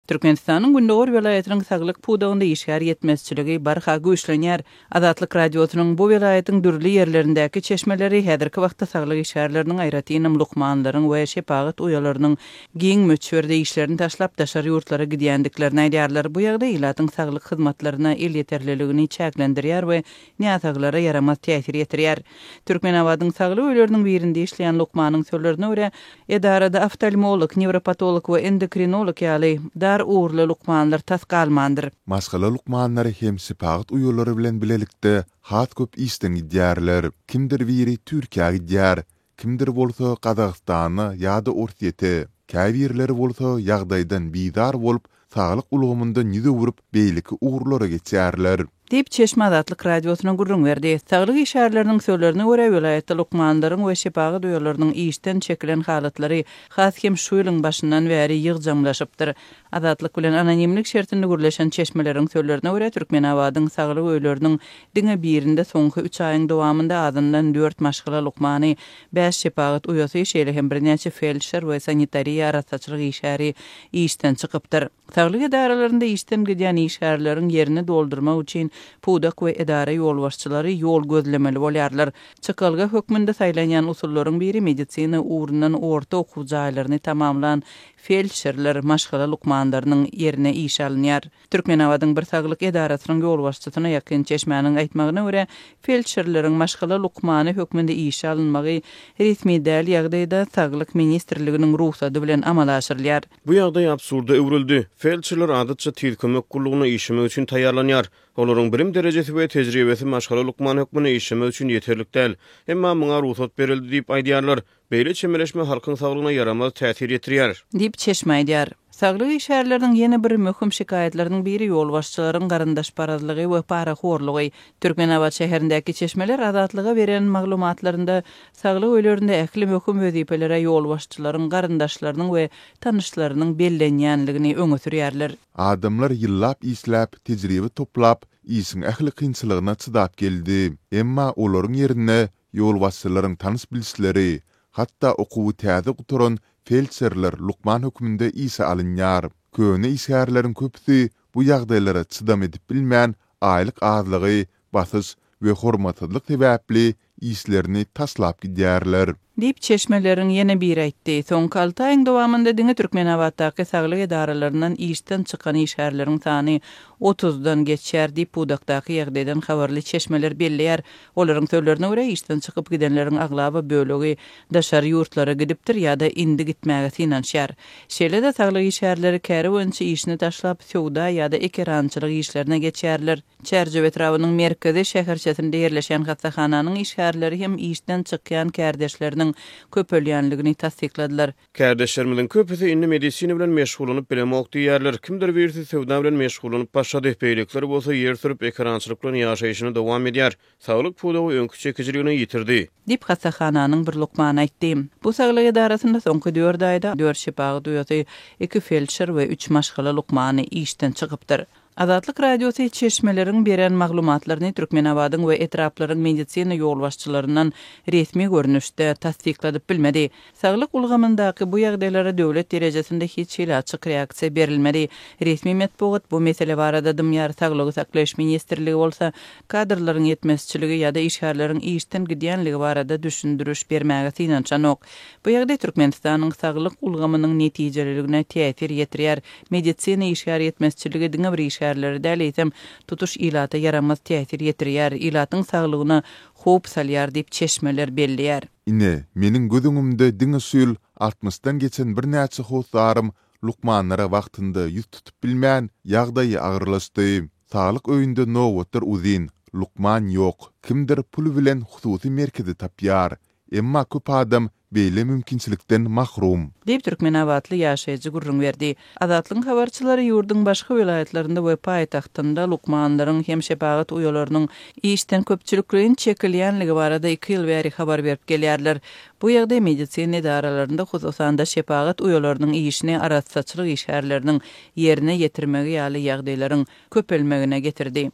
Türkmenistanyň gündogar welaýatynyň saglyk pudagynda işgär ýetmezçiligi barha güýçlenýär. Azatlyk Radiosynyň bu welaýatyň dürli ýerlerindäki çeşmeleri häzirki wagtda saglyk işgärleriniň, aýratynam lukmanlaryň we şepagat uýalarynyň giň möçberde işlerini taşlap, daşary ýurtlara gidýändiklerini aýdýarlar. Bu ýagdaý ilatyň saglyk hyzmatlaryna elýeterliligini çäklendirýär we näsaglara ýaramaz täsir ýetirýär. Türkmenabadyň saglyk öýleriniň birinde işleýän lukmanyň sözlerine görä, edarada oftalmolog, newropatolog we endokrinolog ýaly dar ugurly lukmanlar tas galmandyr. Maşgala lukmanlary hem şepagat uýalary bilen bilelikde has köp işden gidýärler. Kimdir biri Türkiýä gidýär, kimdir bolsa Gazagystana ýa-da Orsýete. Käbirleri bolsa ýagdaýdan bizar bolup, saglyk ulgamyndan ýüz öwrüp, beýleki ugurlara geçýärler. Diýip, çeşme Azatlyk Radiosyna gürrüň berdi. Saglyk işgärleriniň sözlerine görä, welaýatda lukmanlaryň we şepagat uýalarynyň işden çekilen halatlary has hem şu ýylyň başyndan bäri ýygjamlaşypdyr. Azatlyk bilen anonimlik şertinde gürleşen çeşmeleriň sözlerine görä, Türkmenabadyň saglyk öýleriniň diňe birinde soňky üç aýyň dowamynda azyndan dört maşgala lukmany, bäş şepagat uýasy, şeýle hem birnäçe feldşer we sanitariýa-arassaçylyk işgäri işden çykypdyr. Saglyk edaralarynda işden gidýän işgärleriň ýerini doldurmak üçin pudak we edara ýolbaşçylary ýol gözlemeli bolýarlar. Çykalga hökmünde saýlanýan usullaryň biri medisina ugrundan orta okuw jaýlaryny tamamlan feldşerler, maşgala lukmanlarynyň ýerine işe alynýar. Türkmenabadyň bir saglyk edarasynyň ýolbaşçysyna ýakyn çeşmäniň aýtmagyna görä, feldşerleriň maşgala lukmany hökmünde işe alynmagy resmi däl ýagdaýda Saglyk ministrliginiň rugsady bilen amala aşyrylýar. Bu ýagdaý absurda öwrüldi. Feldşerler adatça tiz kömek gullugyna işlemek üçin taýýarlanýar. Olaryň bilim derejesi we tejribesi maşgala lukmany hökmünde işlemek üçin ýeterlik däl. Emma muňa rugsat berildi diýip aýdýarlar. Beýle çemeleşme halkyň saglygyna ýaramaz täsir ýetirýär. Diýip, çeşme aýdýar. Saglyk işgärleriniň ýene bir möhüm şikaýatlarynyň biri ýolbaşçylaryň garyndaşparazlygy we parahorlugy. Türkmenabat şäherindäki çeşmeler Azatlyga beren maglumatlarynda saglyk öýlerinde ähli möhüm wezipelere ýolbaşçylaryň garyndaşlarynyň we tanyşlarynyň bellenýänligini öňe sürýärler. Adamlar ýyllap işläp, tejribe toplap, işiň ähli kynçylygyna çydap geldi. Emma olaryň ýerine Ýolbaşçylaryň tanyş-bilişleri, hatda okuwy täze gutaran feldşerler lukman hökmünde işe alynýar. Köne işgärleriň köpüsi bu ýagdaýlara çydam edip bilmän, aýlyk azlygy, basyş we hormatsyzlyk sebäpli işlerini taşlap gidýärler. Diýip, çeşmeleriň ýene biri aýtdy. Soňky alty aýyň dowamynda diňe Türkmenabatdaky saglyk edaralaryndan işden çykan işgärleriň sany otuzdan geçýär diýip, pudakdaky ýagdaýdan habarly çeşmeler belleýär. Olaryň sözlerine görä, işden çykyp gidenleriň aglaba bölegi daşary ýurtlara gidipdir ýa-da indi gitmäge synanyşýar. Şeýle-de, saglyk işgärleri käri boýunça işini taşlap, söwda ýa-da ekerançylyk işlerine geçýärler. Çärjew etrabynyň merkezi şäherçesinde ýerleşýän hassahananyň işgärleri hem işden çykýan kärdeşleriniň köpelýänligini tassykladylar. Kärdeşlerimiziň köpüsi indi medisina bilen meşgullanyp bilemok diýýärler. Kimdir birisi söwda bilen meşgullanyp başlady, beýlekiler bolsa ýer sürüp, ekerançylyk bilen ýaşaýşyny dowam edýär. Saglyk pudagy öňki çekijiligini ýitirdi. Diýip, hassahananyň bir lukmany aýtdy. Bu saglyk edarasynda soňky dört aýda dört şepagat uýasy, iki feldşer we üç maşgala lukmany işden çykypdyr. Azatlyk Radiosy çeşmeleriň beren maglumatlaryny Türkmenabadyň we etraplaryň medisina ýolbaşçylaryndan resmi görnüşde tassykladyp bilmedi. Saglyk ulgamyndaky bu ýagdaýlara döwlet derejesinde hiç hili açyk reaksiýa berilmedi. Resmi metbugat bu mesele barada dymýar, Saglygy saklaýyş ministrligi bolsa kadrlaryň ýetmezçiligi ýa-da işgärleriň işden gidýänligi barada düşündiriş bermäge synanyşanok. Bu ýagdaý Türkmenistanyň saglyk ulgamynyň netijeliligine täsir ýetirýär. Medisina işgär ýetmezçiligi diňe bir işgärlere däl, eýsem, tutuş ilata ýaramaz täsir ýetirýär, ilatyň saglygyna howp salýar diýip, çeşmeler belleýär. Ine, meniň göz öňümde diňe şu ýyl altmyşdan geçen birnäçe hossarym lukmanlara wagtynda ýüz tutup bilmän, ýagdaýy agyrlaşdy. Saglyk öýünde nobatlar uzyn, lukman ýok. Kimdir pul bilen hususy merkezi tapýar. Emma köp adam beýle mümkinçilikden mahrum. Diýip, türkmenabatly ýaşaýjy gürrüň berdi. Azatlygyň habarçylary ýurduň başga welaýatlarynda we paýtagtynda lukmanlaryň hem şepagat uýalarynyň işden köpçülikleýin çekilýänligi barada iki ýyl bäri habar berip gelýärler. Bu ýagdaý medisina edaralarynda, hususan-da, şepagat uýalarynyň işini arassaçylyk işgärleriniň ýerine ýetirmegi ýaly ýagdaýlaryň köpelmegine getirdi.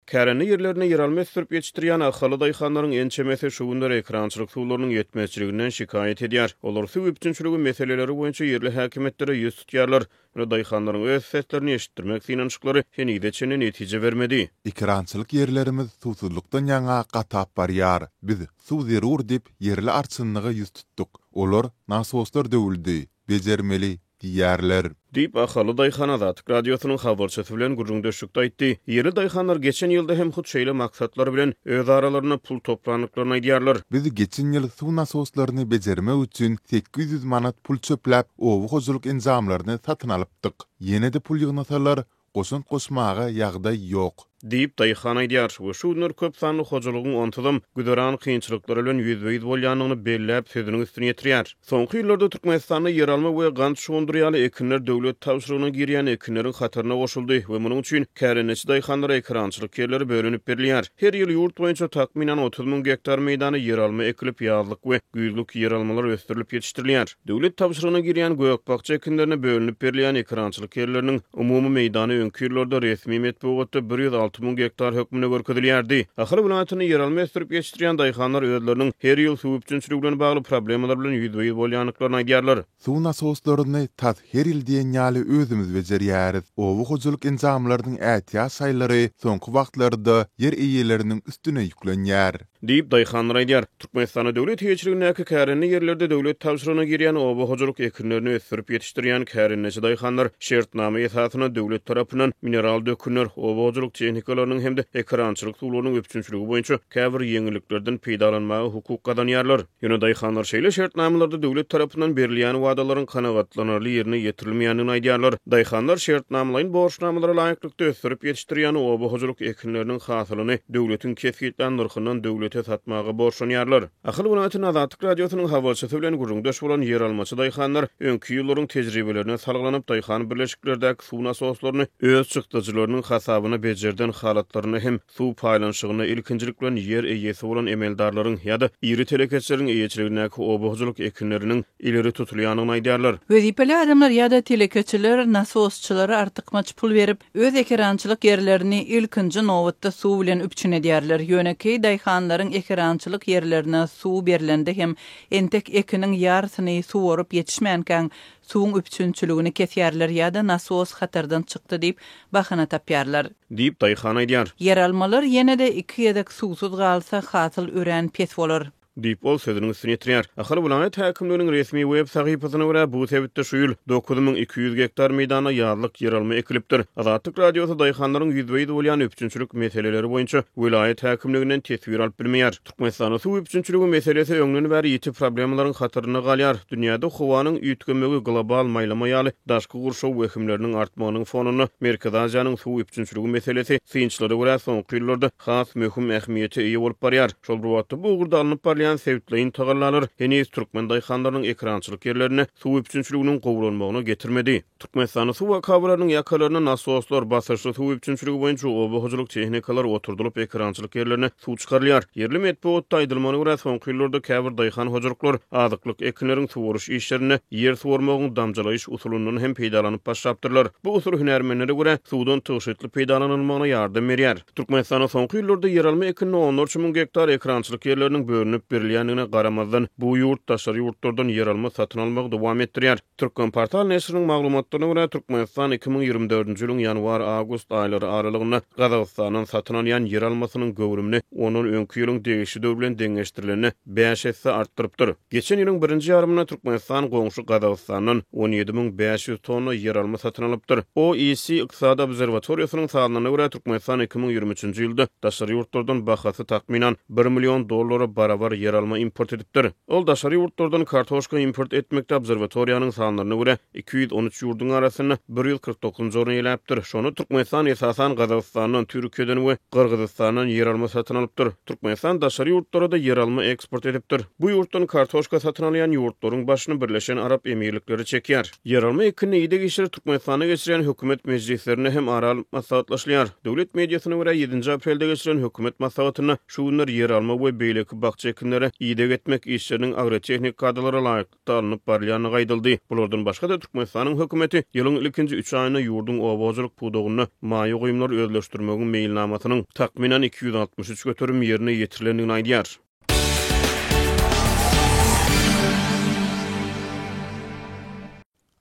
Kärende ýerlerinde ýeralma ösdürip ýetişdirýän ahally daýhanlaryň ençemesi şu günler ekerançylyk suwlarynyň ýetmezçiliginden şikaýat edýär. Olar suw üpjünçiligi meseleleri boýunça ýerli häkimiýetlere ýüz tutýarlar. Ýöne daýhanlaryň öz seslerini eşitdirmek synanyşyklary henize çenli netije bermedi. Ekerançylyk ýerlerimiz suwsuzlykdan ýaňa gatap barýar. Biz suw zerur diýip, ýerli arçynlyga ýüz tutduk. Olar, Nasoslar döwüldi, bejermeli diýýärler. Diýip, ahally daýhan Azatlyk Radiosynyň habarçysy bilen gürrüňdeşlikde aýtdy. Ýerli daýhanlar geçen ýylda hem hut şeýle maksatlar bilen öz aralarynda pul toplandyklaryny aýdýarlar. Biz geçen ýyl suw nasoslaryny bejermek üçin 800 manat pul çöpläp, oba hojalyk enjamlaryny satyn alypdyk. Ýene-de pul ýygnasalar, Goşant goşmaga ýagdaý ýok. Diýip, daýhan aýdýar we şu günler köp sanly hojalygyň onsuzam güzeran kynçylyklary bilen ýüzbe-ýüz bolýandygyny belläp, sözüniň üstüni ýetirýär. Soňky ýyllarda Türkmenistanda ýeralma we gant şugundyry ýaly ekinler döwlet tabşyrygyna girýän ekinleriň hataryna goşuldy we munuň üçin kärendeçi daýhanlara ekerançylyk ýerleri bölünip berilýär. Her ýyl ýurt boýunça takmynan 30 müň gektar meýdana ýeralma ekilip, ýazlyk we güýzlük ýeralmalar ösdürilip ýetişdirilýär. Döwlet tabşyrygyna girýän gök-bakja ekinlerine bölünip berilýän ekerançylyk ýerleriniň umumy meýdany öňki ýyllarda resmi metbugatda 106 müň gektar hökmünde görkezilýärdi. Ahal welaýatynda ýeralma ösdürip ýetişdirýän daýhanlar özleriniň her ýyl suw üpjünçiligi bilen bagly problemalar bilen ýüzbe-ýüz bolýandyklaryny aýdýarlar. Suw nasoslaryny tas her ýyl diýen ýaly özümiz bejerýäris. Oba hojalyk enjamlarynyň ätiýaç şaýlary soňky wagtlarda ýer eýeleriniň üstüne ýüklenýär. Diýip, daýhanlar aýdýar. Türkmenistanda döwlet eýeçiligindäki kärende ýerlerde döwlet tabşyrygyna girýän oba hojalyk ekinlerini ösdürip ýetişdirýän kärendeçi daýhanlar şertnama esasynda döwlet tarapyndan mineral dökünler, oba hojalyk tehnikalarynyň hem-de ekerançylyk suwlarynyň üpjünçiligi boýunça käbir ýeňilliklerden peýdalanmaga hukuk gazanýarlar. Ýöne daýhanlar şeýle şertnamalarda döwlet tarapyndan berilýän wadalaryň kanagatlanarly ýerine ýetirilmeýändigini aýdýarlar. Daýhanlar şertnamalaýyn borçnamalara laýyklykda ösdürip ýetişdirýän oba hojalyk ekinleriniň hasylyny döwletiň kesgitlän nyrhyndan döwlete satmaga borçlanýarlar. Ahal welaýatynda Azatlyk Radiosynyň habarçysy bilen gürrüňdeş bolan ýeralmaçy daýhanlar öňki ýyllaryň tejribelerine salgylanyp, daýhan birleşiklerdäki suw nasoslaryny öz çykdajylarynyň hasabyna bejerden halatlarynda hem Suw paýlanyşygynda ilkinjilik bilen ýer eýesi bolan emeldarlaryň ýa-da iri telekeçileriň eýeçiligindäki oba hojalyk ekinleriniň ileri tutulýandygyny aýdýarlar. Wezipeli adamlar ýa-da telekeçiler nasosçylara artykmaç pul berip, öz ekerançylyk ýerlerini ilkinji nobatda suw bilen üpjün edýärler. Ýönekeý daýhanlaryň ekerançylyk ýerlerine suw berlende hem entek ekiniň ýarysyny suwaryp ýetişmänkäň suwuň üpjünçiligini kesýärler ýa-da nasos hatardan çykdy diýip bahana tapýarlar. Diýip, daýhan aýdýar. Ýeralmalar ýene-de iki gezek suwsuz galsa, hasyl örän pes bolar. Diýip, ol sözüniň üstüni ýetirýär. Ahal welaýat häkimliginiň resmi web sahypasyna görä, bu sebitde şu ýyl 9200 gektar meýdanda ýazlyk ýeralma ekilipdir. Azatlyk Radiosy daýhanlaryň ýüzbe-ýüz bolýan üpjünçilik meseleleri boýunça welaýat häkimliginden teswir alyp bilmeýär. Türkmenistanda suw üpjünçiligi meselesi öňden bäri ýiti problemalaryň hatarynda galýar. Dünýäde howanyň üýtgemegi, global maýlama ýaly daşky gurşaw wehimleriniň artmagynyň fonunda Merkezi Aziýanyň suw üpjünçiligi meselesi synçylara görä soňky ýyllarda has möhüm ähmiýete eýe bolup barýar. Şol bir wagtda bu ugurda alnyp barylýan sebitleýin tagallalar heniz türkmen daýhanlarynyň ekerançylyk ýerlerinde suw üpjünçiliginiň gowulanmagyna getirmedi. Türkmenistanda suw akabalarynyň ýakalaryna nasoslar, basyşly suw üpjünçiligi boýunça oba hojalyk tehnikalary oturdylyp, ekerançylyk ýerlerine suw çykarylýar. Ýerli metbugatda aýdylmagyna görä, soňky ýyllarda käbir daýhan hojalyklar azyklyk ekinleriň suwaryş işlerinde ýer suwarmagyň damjalaýyş usulyndan hem peýdalanyp başlapdyrlar. Bu usul hünärmenlere görä, suwdan tygşytly peýdalanylmagyna ýardam berýär. Türkmenistanda soňky ýyllarda ýeralma ekinine onlarça müň gektar ekerançylyk ýerleriniň bölünip berilýändigine garamazdan, bu ýurt daşary ýurtlardan ýeralma satyn almagy dowam etdirýär. Türkmenportal neşiriniň maglumatlaryna görä, Türkmenistan 2024-nji ýylyň ýanwar-awgust aýlary aralygynda Gazagystandan satyn alýan ýeralmasynyň göwrümini ondan öňki ýylyň degişli döwri bilen deňeşdirilende bäş esse artdyrypdyr. Geçen ýylyň birinji ýarymynda Türkmenistan goňşy Gazagystandan 17 500 tonna ýeralma satyn alypdyr. OEC ykdysady obserwatoriýasynyň sanlaryna görä, Türkmenistan 2023-nji ýylda daşary ýurtlardan bahasy takmynan bir million dollara barabar ýeralma import edipdir. Ol daşary ýurtlardan kartoşka import etmekde obserwatoriýanyň sanlaryna görä, 213 ýurduň arasynda 149-njy orny eýeläpdir. Şonda Türkmenistan esasan Gazagystandan, Türkiýeden we Gyrgyzystandan ýeralma satyn alypdyr. Türkmenistan daşary ýurtlara-da ýeralma eksport edipdir. Bu ýurtdan kartoşka satyn alýan ýurtlaryň başyny Birleşen Arap Emirlikleri çekýär. Ýeralma ekinine ideg işleri Türkmenistanda geçirýän hökümet mejlislerinde hem ara alnyp maslahatlaşylýar. Döwlet mediasyna görä, ýedinji aprelde geçirilen hökümet maslahatynda şu günler ýeralma we beýleki bakja ekinleriniň. ekinlere ideg etmek işleriniň agrotehnik kadalara laýyklykda alnyp barylýandygy aýdyldy. Bulardan başga-da, Türkmenistanyň hökümeti ýylyň ilkinji üç aýynda ýurduň oba hojalyk pudagynda maýa goýumlary özleşdirmegiň meýilnamasynyň, takmynan, 263% ýerine ýetirilendigini aýdýar.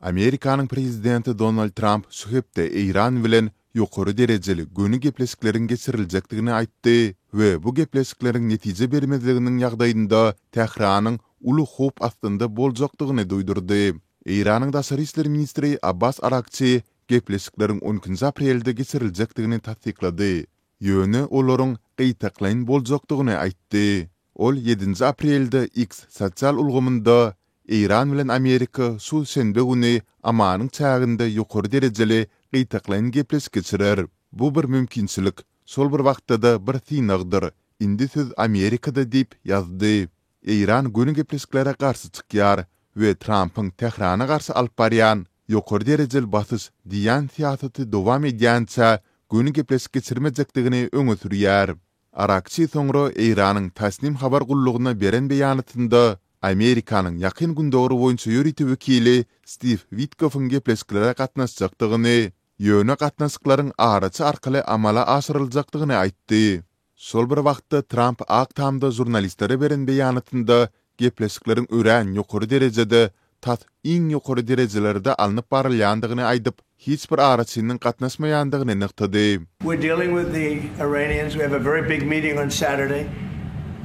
Amerikanyň prezidenti Donald Tramp şu hepde Eýran bilen ýokary derejeli göni gepleşikleriň geçiriljekdigini aýtdy we bu gepleşikleriň netije bermezliginiň ýagdaýynda Tähranyň uly howp astynda boljakdygyny duýdurdy. Eýranyň daşary işler ministri Abbas Aragçi gepleşikleriň on ikinji aprelde geçiriljekdigini tassyklady, ýöne olaryň gytaklaýyn boljakdygyny aýtdy. Ol ýedinji aprelde X sosial ulgamynda Eýran bilen Amerika şu şenbe güni Omanyň çäginde ýokary derejeli gytaklaýyn gepleşik geçirer. Bu bir mümkinçilik, şol bir wagtda-da bir synagdyr. Indi söz Amerikada diýip ýazdy. Eýran göni gepleşiklere garşy çykýar we Trampyň Tährana garşy alyp barýan ýokary derejeli basyş diýýän syýasaty dowam edýänçä göni gepleşik geçirmejekdigini öňe sürýär. Arakçi soňra Eýranyň Tasnim habar gullugyna beren beýanatynda Amerikanyň Ýakyn Gündogar boýunça ýörite wekili Stiw Witkoffyň gepleşiklere gatnaşjakdygyny, ýöne gatnaşyklaryň araçy arkaly amala aşyryljakdygyny aýtdy. Şol bir wagtda Tramp Ak Tamda žurnalistlere beren beýanatynda gepleşikleriň örän ýokary derejede tas iň ýokary derejelerde alnyp barylýandygyny aýdyp, hiç bir araçynyň gatnaşmaýandygyny nygtady. We're dealing with the Iranians, we have a very big meeting on Saturday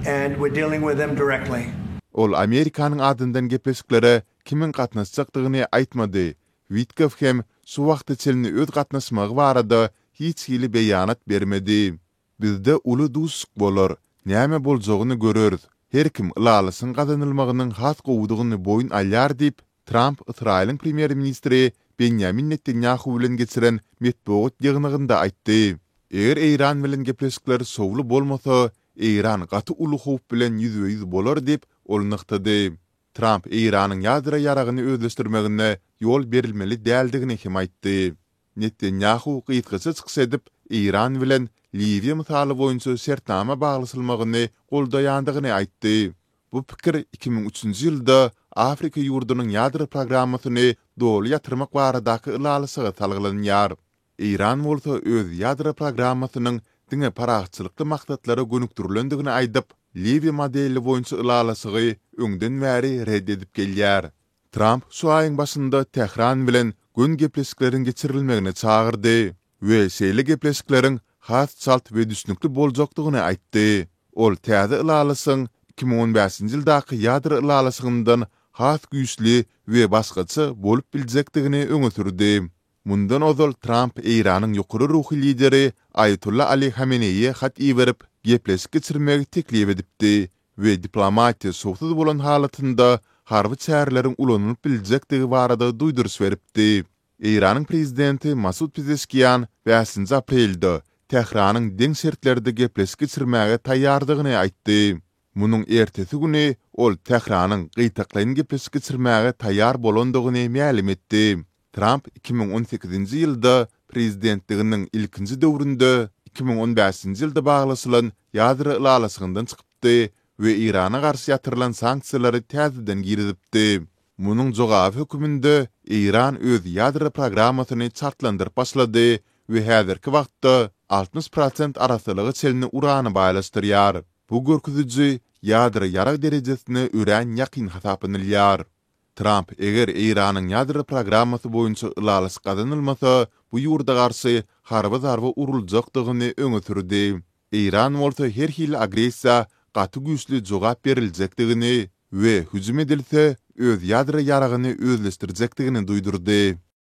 and we're dealing with them directly. Ol Amerikanyň adyndan gepleşiklere kimiň gatnaşjakdygyny aýtmady, Witkoff hem şu wagta çenli öz gatnaşmagy barada hiç hili beýanat bermedi. Bizde uly duşuşyk bolar. Näme boljagyny göreris. Her kim ylalaşygyň gazanylmagynyň has gowudygyny boýun alýar diýip, Tramp Ysraýylyň premýer-ministri Benýamin Netanýahu bilen geçiren metbugat ýygnagynda aýtdy. Eger Eýran bilen gepleşikler şowly bolmasa, Eýran gaty uly howp bilen ýüzbe-ýüz bolar diýip, ol nygtady. Tramp Eýranyň ýadro ýaragyny özleşdirmegine ýol berilmeli däldigini hem aýtdy. Netanýahu gysgaça çykyş edip, Eýran bilen Liwiýa mysaly boýunça şertnama baglaşylmagyny goldaýandygyny aýtdy. Bu pikir 2003-nji ýylda Afrika ýurdunyň ýadro programmasyny doly ýatyrmak baradaky ylalaşyga salgylanýar. Eýran bolsa öz ýadro programmasynyň diňe parahatçylykly maksatlara gönükdirilendigini aýdyp, Liwiýa modeli boýunça ylalaşygy öňden bäri ret edip gelýär. Tramp şu aýyň başynda Tähran bilen göni gepleşikleriň geçirilmegine çagyrdy we şeýle gepleşikleriň has çalt we düşnükli boljakdygyny aýtdy. Ol täze ylalaşygyň 2015-nji ýyldaky ýadro ylalaşygyndan has güýçli we başgaça bolup biljekdigini öňe sürdi. Mundan ozal Tramp Eýranyň ýokary ruhy lideri Aýatolla Ali Hameneýe hat iberip, gepleşik geçirmegi teklip edipdi we diplomatiýa şowsuz bolan halatynda harby çäreleriň ulanylyp biljekdigi barada duýduryş beripdi. Eýranyň prezidenti Masud Pezeşkian bäşinji aprelde Tähranyň deň şertlerde gepleşik geçirmäge taýýardygyny aýtdy. Munuň ertesi güni ol Tähranyň gytaklaýyn gepleşik geçirmäge taýýar bolandygyny mälim etdi. Tramp 2018-nji ýylda prezidentliginiň ilkinji döwründe 2015-nji ýylda baglaşylan ýadro ylalaşygyndan çykypdy we Eýrana garşy ýatyrylan sanksiýalary täzeden girizipdi. Munuň jogaby höküminde Eýran öz ýadro programmasyny çaltlandyryp başlady we häzirki wagtda 60 prosent arassalyga çenli urany baýlaşdyrýar. Bu görkeziji ýadro ýarag derejesine örän ýakyn hasaplanylýar. Tramp eger Eýranyň ýadro programmasy boýunça ylalaşyk gazanylmasa, bu ýurda garşy harby zarba uruljakdygyny öňe sürdi. Eýran bolsa her hili agressiýa gaty güýçli jogap beriljekdigini we hüjüm edilse, öz ýadro ýaragyny özleşdirjekdigini duýdurdy.